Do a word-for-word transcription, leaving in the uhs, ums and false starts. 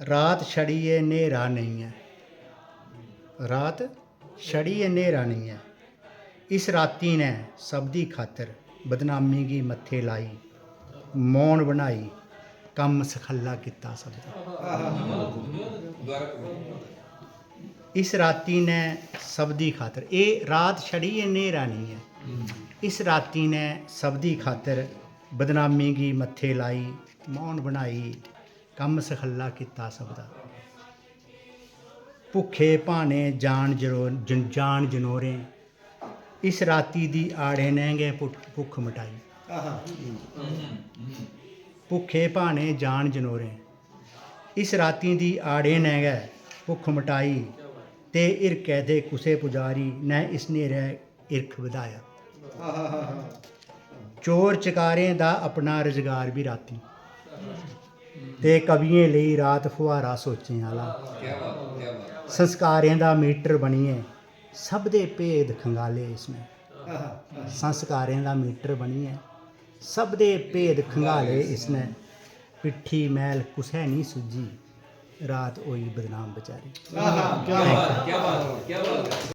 रात छड़ी एह् न्हेरा नेईं ऐ। रात छड़ी एह् न्हेरा नेईं ऐ। इस राती ने सबदी खातर बदनामी गी मत्थे लाई, मौन बनाई, कम्म सखल्ला कीता सबदा। इस राती ने सबदी खातर, एह् रात छड़ी एह् न्हेरा नेईं ऐ। इस राती ने सबदी खातर बदनामी गी मत्थे लाई, मौन बनाई, कम्म सखल्ला कीता सबदा। भुक्खे भाने जान जरो-, जन-, जान जनोरें, इस राती दी आड़े ने गै भुक्ख, भुक्ख मटाई। आहा। भुक्खे भाने जान जनोरें, इस राती दी आड़े ने गै भुक्ख मटाई। ते हिरकै दे कुसै पुजारी ने इस न्हेरै हिरख बधाया। आहा। चोर चकारें दा अपना रुजगार बी रातीं, ते कवियें लेई रात फुहारा सोचें आह्ला। क्या बात, क्या बात। संस्कारें दा मीटर बनियै सबदे भेद खंगाले इसने। आहा। संस्कारें दा मीटर बनियै सबदे भेद खंगाले इसने। पिट्ठी मैल कुसै निं सुज्जी, रात होई बदनाम बेचारी। आहा, क्या बात, क्या बात, क्या बात।